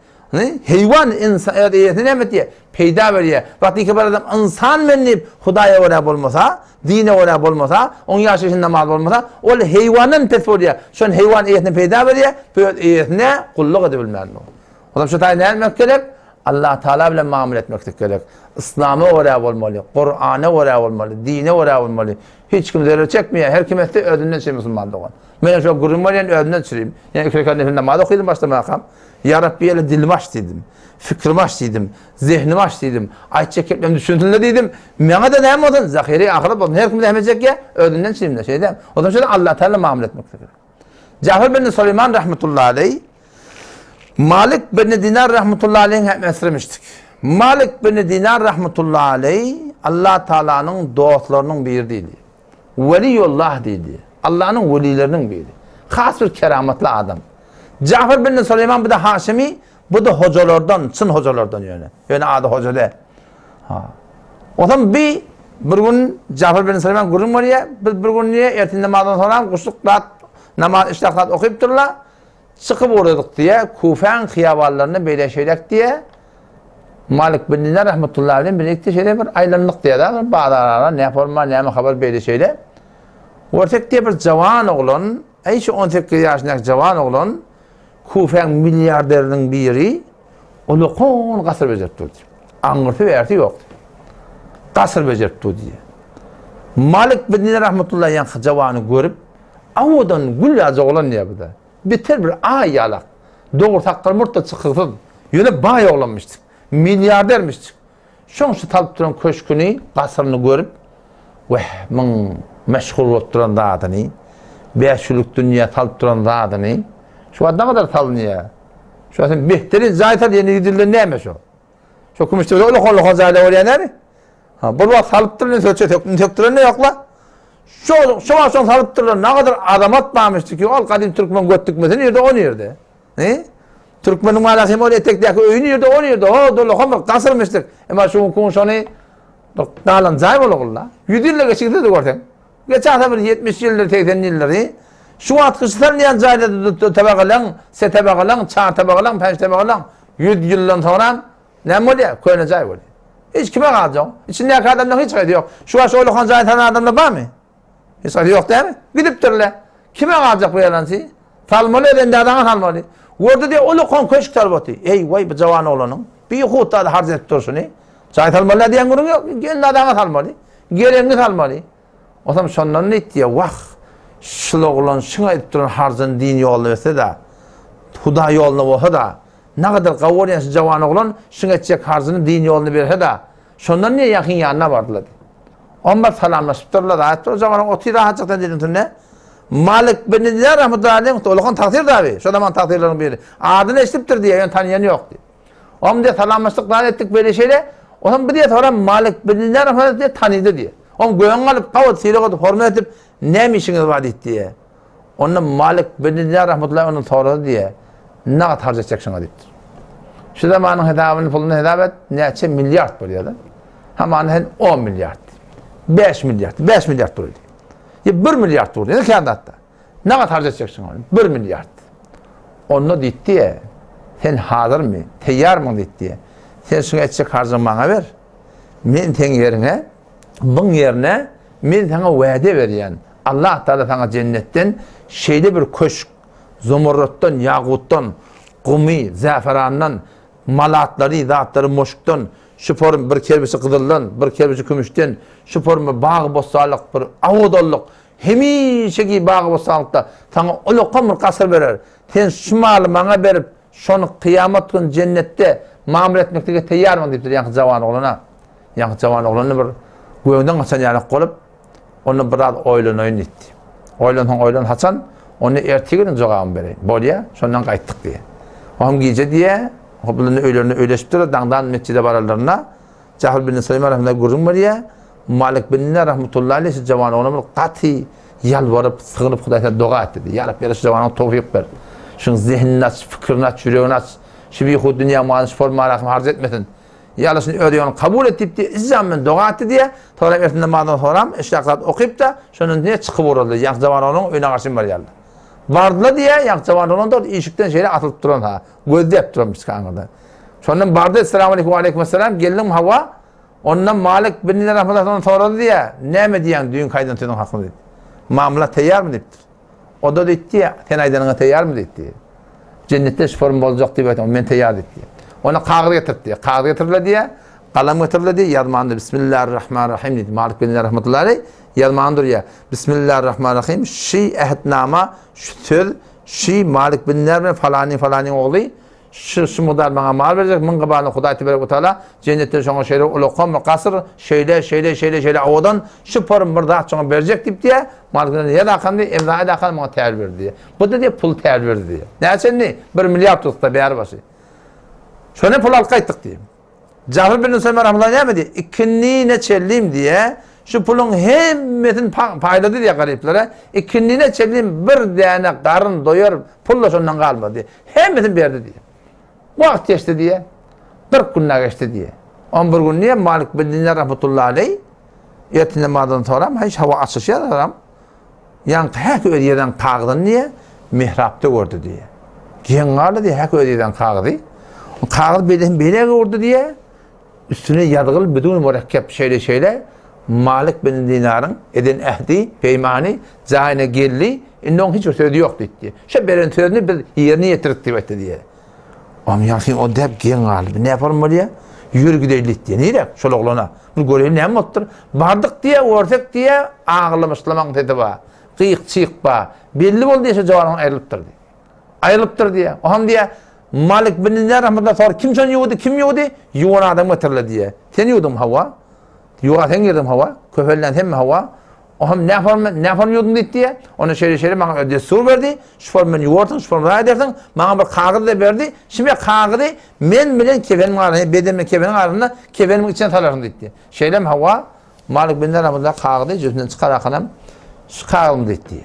Heýwan ynsan öz eýesine näme etýär? Peýda berýär. Wagtyky bir adam ynsan men diýip Hudaýa görä bolmasa, dine görä bolmasa, oň ýaşaýşy namaz bolmasa, ol heýwandan pes bolýar. Şon heýwan eýesine peýda berýär, bu öz eýesine gulluk edibilmän. Olam şu taý näme etmek gerek? Allah Taala bilen mamla etmeklik gerek. Yslama görä bolmaly, Kur'ana görä bolmaly, dine görä bolmaly. Hiç kim zerer çekmeýär. Her kim etse özünden çe musulman dogan. Men şo gürrüň berýän özümden çüreyim. Ýa iki rekat nefil namaz okydym başlamakam. Ýa Rabbi ýele dilimi aç diýdim. Fikrimi aç diýdim. Zehnimi aç diýdim. Aýtjak geplerim düşünsinler diýdim. Maňa da näme bolsun? Zahiri ahyret bolsun. Her kim zähmet çekýär, özünden çüreyim de şeýle. O zaman şeýle Allah Teala mamla etmek gerek. Jafar bin Süleyman rahmetullahi aleyh Malik bin Dinar rahmetullahi aleyh hem esremişdik. Malik bin Dinar rahmetullahi aleyh Allah Taala'nyň dostlarynyň biri diýdi. Weliýullah diýdi. Allanyň welileriniň biri. Has bir keramatly adam. Jafar bin Süleýman bu da Haşimi, bu da hojalardan, çyn hojalardan ýöne. Ýöne ady hoja däl. Ha. Otam bi bir gün Jafar bin Süleýman gürrüň berýär. Biz bir gün diýe ertin namazdan soňra guşluk zat namaz işlak zat okyp durla. Çykyp ugradyk diýe, Kufäň hyýabanlarynda beýle şeýlek diýe. Malik bin Dinar rahmetullahi bilen birlikde şeýle bir aýlandyk diýe da, bir bazar ara, ne forma, näme habar beýle şeýle. Görsek diýe bir jawan oglan, eý şu 18 ýaşyndaky jawan oglan Kufäň milliarderiniň biri ulakon gasyr bejerip dur diýip. Aňyrsy bärsi ýok. Gasyr bejerip dur diýe. Malik bin Dinar rahmetullahi ýaňky jawany görüp, Awadan gül ýaly oglan diýýär bu-da. Beter bir aý ýalak. Dogry sakgal murt-da çykygsyz. Ýöne baý oglanmyşdyk. Milliardermişdik. Şoň şu salyp duran köşgüni, gasyryny görüp, Weh, muň meşhur bolup duran zadyny, bäşgünlük dünýä salyp duran zadyny, şu wagt nagadar salynýar. Şu wagt sen behterin jaý sal, ýene ýüz ýyldan näme şo? Şo kümüşde ulak-ulak jaýlar bolýar näme? Ha, bir wagt salypdyr, indi sökçe sökdüm, sökdüren de ýok-la. Şo, şo wagt şoň salypdyrlar, nagadar azamat barmyşdy ki, ol gadym türkmen göt dikmesi nirde, o nirde? He? Türkmeniň malasy hem ol etekdäki öýi nirde, o nirde? O dolakan bir gasyrmyşdyk. Emma şu günki şony bir galan jaý bolagly-la. 100 ýylda geçigse-de görseň. Geçen bir 70 ýyldyr, 80 ýyldyr. Şu wagt gyş salynýan jaýda tabagalaň, se tabagalaň, çar tabagalaň, päş tabagalaň 100 ýyldan soňra Näme bolýar? Köne jaý bolýar. Hiç kime galjak? Içindäki adamlaryň hiç haýsy ýok. Şu wagt şol okan jaýy salan adamlar barmy? Hiç haýsy ýok dämi? Gidipdirler. Kime galjak bu ýalançy? Salmaly edende adaňa salmaly. Gördi diýe ol okan köşk salyp oty. Eý, waý bu jawan oglanyň. Bihut zady harç edip durşuny. Jaý salmaly diýen gürrüň ýok. Gelin adaňa salmaly. Gelenini salmaly. Otam şondan diýdi, wah, şul oglan şuňa edip duran harjyny din ýoluna berse-de, Hudaý ýoluna bolsa-da, Nagadar gawy bolýan şu jawan oglan şuň etjek harjyny din ýoluna berse-de, şondan niýe ýakyn ýanyna bardylar diýip. Omar salamlaşypdyrlar, aýtdylar, jawan otyr rahatjykdan diýdim tünde. Malik bin Dinar rahmetullahi aleyh, ulakan tagsyr dabi, şo zaman tagsyrlaryň biri. Adyny eşidipdir diýýär, ýöne tanýany ýok diýip. Om diýe salamlaşdyk, zat etdik beýle şeýle. Otam bir diýe soram Malik bin Dinar rahmetullahi diýe tanydy diýe. Om göwün alyp, gawy sylag edip, hormat edip, näme işiňiz bar diýdi diýe. Onda Malik bin Dinar rahmetullahi ondan sorady diýe. Nagt harç etjek şuňa diýipdir. Şu zamanyň hesabyny puluny hesap et, näçe milliard bolýar da. Hamany hen 10 milliard. 5 milliard, 5 milliard bolýar. Ýa 1 milliard bolýar, ýa kän zatda. Nagt harç etjek şuňa 1 milliard. Onda diýdi, sen hazyrmy, teýýarmyň diýdi. Sen şuňa etjek harjyňy maňa ber. Men seň ýeriňe, buň ýerine men saňa wade berýän. Allah Taala saňa jennetden şeýle bir köşk, zumurrutdan, ýagutdan, gumy, zäferandan, malatlary, zatlary muşkdan, şu form bir kerbiçi gyzyldan, bir kerbiçi kümüşden, şu form bir bag-bossanlyk, bir awadanlyk. Hemişeki bagy-bossanlykda saňa ulakan bir gasyr berer. Sen şu maly maňa berip, şony kyýamat gün jennetde mamla etmeklige teýýarmyň diýipdir ýaňky jawan oglana. Ýaňky jawan oglany bir göwünden gaçan ýalak bolup, onda biraz oýlanaýyn diýdi. Oýlansaň oýlan haçan, onda ertir gün jogabymy bereýin. Bolýa, şondan gaýtdyk diýýär. Oňam gije diýýär, bular öýlerinde öýleşipdir, daňdan metjide bararlarynda Jafar bin Süleýman rahmetullah gürrüň berýär. Malik bin Dinar rahmetullahi aleyh şu jawan oglana bir gaty ýalbaryp, sygynyp Hudaýa doga etdi diýýär. Ýa Rabbi, ýa şu jawanyň towfyk ber. Şuň zehnini aç, fikirini aç, ýüregini aç. Şu bihud dünýä malyny şu forma rahym harç etmesin. Ýa Allah şuny öz ýoluna kabul et diýip diýip, jan bilen doga etdi diýýär. Soňra ertir namazdan soňram eşrak zat okyp-da, şondan diýýär çykyp ugrady. Ýaňky jawan oglanyň öýüne garşy barýarlar. Bardylar diýýär, ýaňky jawan oglan da işikden şeýle asylyp duran ha, gözläp duran biçki aňyrda. Şondan bardy, Esselamu aleýkum, we aleýkum esselam, geldiňmi hawa? Ondan Malik bin Dinar rahmetullah ondan sorady diýýär, näme diýýäň düýnki aýdan sözüň hakynda diýip. Mamla teýýarmy diýipdir. O-da diýdi, sen aýdanyňa teýýarmy diýdi. Jennetde şu form boljak diýip aýtdy, men teýýar diýdi. Ona kagyz getirdi. Kagyz getirdiler diýýär, galam getirdiler diýýär, ýazmanda Bismillahirrahmanirrahim diýdi. Malik bin Dinar rahmetullahi aleýh ýazman durýar. Bismillahirrahmanirrahim, şi ähtnama, şu söz, şi Malik bin Dinar bilen falany falanyň ogly Şu, şu mukdar maňa mal berjek, muň gybalyny Hudaý teberek we taala jennetde şoňa şeýle ulakan bir gasyr, şeýle, şeýle, şeýle, şeýle owadan, şu porun bir zat şoňa berjek diýip diýýär. Malik bilen ýer akan diýip, emza ed akan muňa täl berdi diýýär. Bu-da diýýär, pul täl berdi diýýär. Näçe indi? Bir milliard tutsa bäri başy. Şondan pul alyp gaýtdyk diýýär. Jafar bin Nusaýma rahmetullah näme diýýär? Ikindine çellim diýýär. Şu puluň hemmesini paýlady diýýär garyplara. Ikindine çellim bir däne garyn doýar pul-da şondan galmady diýýär. Hemmesini berdi diýýär. Wagt geçdi diýýär. 40 gün geçdi diýýär. On bir gün diýýär Malik bin Dinar rahmetullah aleý ertir namazdan soňra hiç hawa açyşýar adam. Ýaňky häki öz ýerden kagyzyny diýýär, mihrapda gördi diýýär. Geň galdy diýýär, häki öz ýerden kagyzy. Kagyz beýle beýle gördi diýýär. Üstüne ýazgyl bidun mürekkep şeýle-şeýle Malik bin Dinaryň eden ähdi, peýmany jaýyna geldi, indi oň hiç bir sözi ýok diýdi. Şo beren sözüni biz ýerine ýetirdik diýip aýtdy diýýär. Oň ýaňky o däp geň galdy. Ne form bolýar? Ýör gideýli diýdi. Nirä? Şol oglana. Bir göreýin näme bolupdyr? Bardyk diýýär, görsek diýýär, aglamyşlamaň sesi bar. Gyk-çyk bar. Belli boldy diýýär, şo jawandan aýrylypdyr diýýär. Aýrylypdyr diýýär. Oňam diýýär, Malik bin Dinar rahmetullah sor, kim şony ýuwdy, kim ýuwdy? Ýuwan adam getirildi diýýär. Sen ýuwduňmy hawa? Ýuwa sen girdiň hawa? Köpellän senmi hawa? Oňam ne form, ne form ýuwduň diýdi diýýär. Onda şeýle şeýle maňa öz dessur berdi. Şu form bilen ýuwarsyň, şu form zaýa edersiň. Maňa bir kagyz-da berdi. Şime kagyzy men bilen kefeniň arasynda, beden bilen kefeniň arasynda kefenimiň içine salarsyň diýdi. Şeýlem hawa, Malik bin Dinar rahmetullah kagyzy jübüsinden çykarakanam şu kagyzmy diýdi.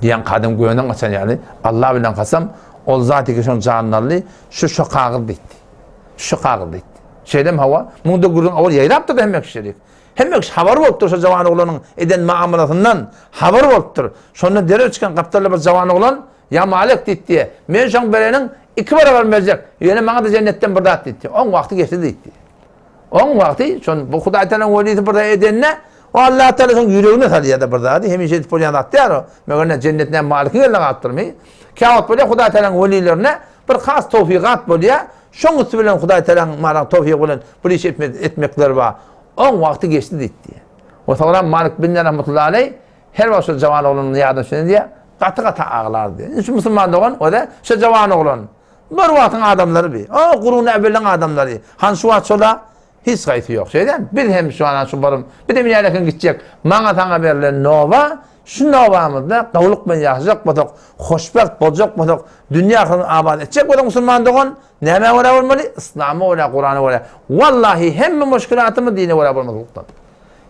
Diýen kadym göwünden gaçan ýaly, Allah bilen kasam, ol zat eke şoň janyny aldy, şu şo kagyz diýdi. Şu kagyz diýdi. Şeýlem hawa, muňda gürrüň awal ýaýrapdyr hemme kişilik. Hemme kişi habar bolupdyr şo jawan oglanyň eden muamalasyndan habar bolupdyr. Şonda derrew çykan gapdalda bir jawan oglan, Ýa Malik diýdi diýe, men şoň bereniň iki barabar berjek, ýöne maňa-da jennetden bir zat diýdi. Oň wagty geçdi diýdi. Oň wagty, şon bu Hudaý Tagalaň welisi bir zat edende, o Allah Tagala şoň ýüregine salýar-da bir zady, hemişe edip bolýan zat däl o. Meger ne jennet näme Malikiň eline galypdyrmy? Käwagt bolýar Hudaý Tagalaň welilerine bir has towfigat bolýar, şoň üsti bilen Hudaý Tagalaň malan towfygy bilen bir iş etmekleri bar. Oň wagty geçdi diýdi. O soňra Malik bin Rahmetullahi aleý her wagt şol jawan oglanyň ýadyna düşende diýýär, gaty-gaty aglardy. Indi şu musulman dogan, o-da şo jawan oglan. Bir wagtyň adamlary bi. O gurun äbeliň adamlary. Han şu wagt şola hiç haýsy ýok. Şeýdämi? Biz hem şu an şu barym. Biz hem ýälekin gitjek. Maňa saňa berlen nowa, şu nowamyzda gowluk bilen ýaşajak bolsak, hoşbagt boljak bolsak, dünýä ahyryny abat etjek bolsak musulman dogan, nämä görä bolmaly? Yslama görä, Kurana görä. Wallahi hemme muşkilatymyz dine görä bolmaslykdan.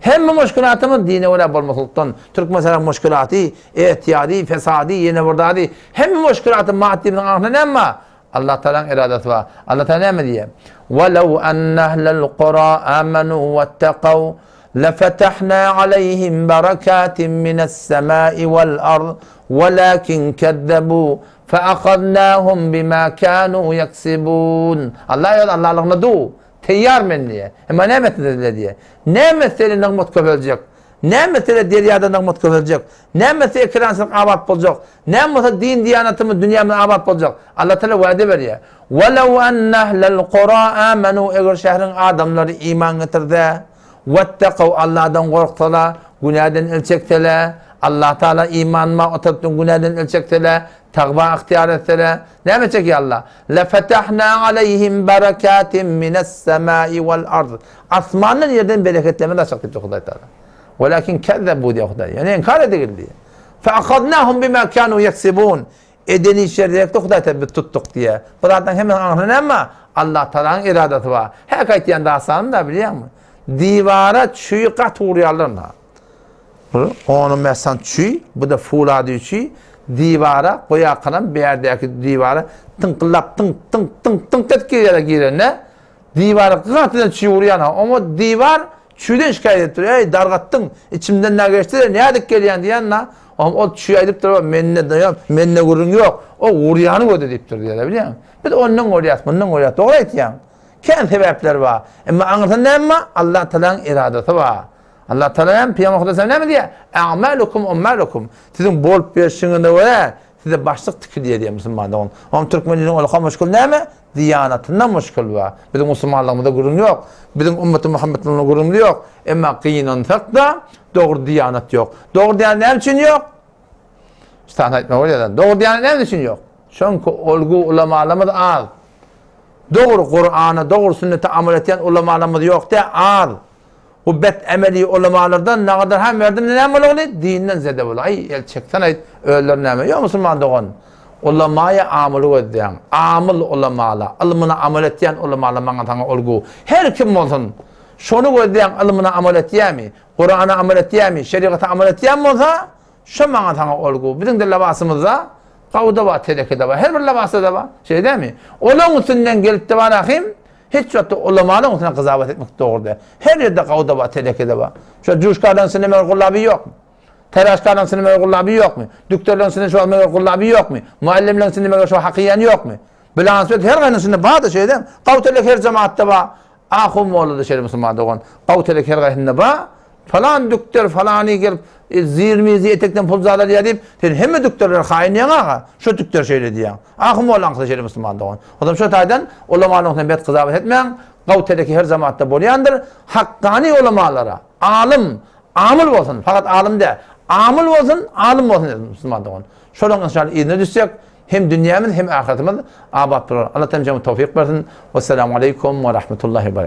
Hemme muşkilatymyz dine görä bolmaslykdan. Türkmenistanyň muşkilaty, ehtiyady, fesady, ýene bir zady, hemme muşkilaty maddymyzyň aňyrsynda näme bar? Allah Tagalaň eradasy bar. Allah Tagala näme diýýär? Walaw anna ahlal qura amanu wattaqaw lafetahna alayhim barakatin minas semai wal ard walakin kezzebu feahaznahum bima kanu yaksibun. Allah öz Allahlygyna du. Teýýar men diýýär. Emma näme etdiler diýýär. Näme etseli nygmat köpeljek. Näme etsele derýada nygmat köpeljek. Näme etse ekerançylyk abat boljak. Näme bolsa din-diýanatymyz, dünýämiz abat boljak. Allah Teala wada berýär. Walaw anna ahlal kura amanu eger şäheriň adamlary iman getirse, wettakaw Allahdan gorksalar, günäden el çekseler, Allah Taala iman bar o tarapdan günäden el çeksele, tagwa ygtyýar etsele, näme etjek ýa Allah? Le fetahna aleýhim berekatin mines semai wal ard. Asmandan ýerden bereketlerimizi açjak diýipdir Hudaý Taala. Welakin kezzebu diýýär Hudaý. Ýöne inkar edildi. Fe ahadnahum bima kanu yeksibun. Eden işleri gerekdi Hudaý Taala biz tutduk diýýär. Bu zatlaryň hemmesiniň aňyrsynda näme bar? Allah Taalanyň eradasy bar. Häk aýtýan dastanym da bilýäňmi? Diwara çüý gaty urýarlar na. Bu on-on bäş sant çüý, bu-da fulady çüý. Diwara goýarkalam bärdäki diwara tyňkyllap tyňk tyňk tyňk tyňk edip girýärler girende. Diwara gatydan çüý urýan ha. Oňa diwar çüýden şikaýat edip dur. Eý, dargatdyň, içimden nä geçdi-de, nädip gelýäň diýen na. Oňa ol çüý aýdypdyr, mende daýan, mende gürrüň ýok. O urýany göze diýipdir diýýär, bilýäňmi? Biz ondan görýäs, mundan görýäs. Dogry aýtýaň. Kän sebäpler bar. Emma aňyrsynda näme bar? Allah Tagalaň eradasy bar. Allah Tagala hem Pygamber Hudaý näme diýýär? A'malukum ummalukum. Siziň bolup berşiňize görä size başlyk tikilýär diýýär musulman dogan. Oňa türkmen diliniň ulka muşkul näme? Diýanatynda muşkul bar. Biziň musulmanlygymyzda gürrüň ýok. Biziň ümmeti Muhammedligimizde gürrüň ýok. Emma gynansak-da dogry diýanat ýok. Dogry diýanat näme üçin ýok? Şu aýtmak bolýar. Dogry diýanat näme üçin ýok? Çünki olgu ulamalarymyz az. Dogry Kur'ana, dogry sünnete amal etýän ulamalarymyz ýok diýä az. Bu bet emeli ulamalardan nagadar hem berdim näme bolagly? Dinden zede bol. Aý el çeksen aýt, özleri näme? Ýok musulman dogan. Ulamaýa amyly gözleýäň. Amyl ulamala, ylmyna amal etýän ulamala maňa saňa olgu. Her kim bolsun. Şony gözleýäň ylmyna amal etýämi? Kur'ana amal etýämi? Şerigata amal etýän bolsa, şo maňa saňa olgu. Biziň de labasymyzda gawda bar, telekede bar. Her bir labasda da bar. Şeýle dämi? Olaň üstünden gelip de bar ahim. Hiç wagtda ulamalaryň üstüne gyzabat etmek dogry däl. Her ýerde gawda bar, teleke-de bar. Şo juşkalaryň içinde meger gullaby ýokmy? Teraşkalaryň içinde meger gullaby ýokmy? Dükderleriň içinde şo meger gullaby ýokmy? Muallimleriň içinde meger şo haky iýen ýokmy? Bilansbet her gaýynyň içinde bar-da şeýle. Gaw telek her jemaatda bar. Ahun molla-da şeýle musulman dogan. Gaw telek her gaýsynda bar. Falan dükder falany gelip zir-mizi etekden pul zat alýar diýip, sen hemme dükderler haýyn diýýäň aga. Şo dükder şeýle diýýäň. Ahun mollaňky-da şeýle musulman dogan. Onsoň şo taýdan ulamalaryň üstüne bet gyzabat etmäň. Gaw teleki her jamatda bolýandyr. Hakkany ulamalara, alym, amyl bolsun, fakat alym däl, amyl bolsun, alym bolsun musulman dogan. Şolaryň inşallah yzyna düşsek, hem dünýämiz hem ahyretimiz abat bolar. Allah taala jemgyýete towfyk bersin. Wessalamu aleýkum we rahmetullahi we.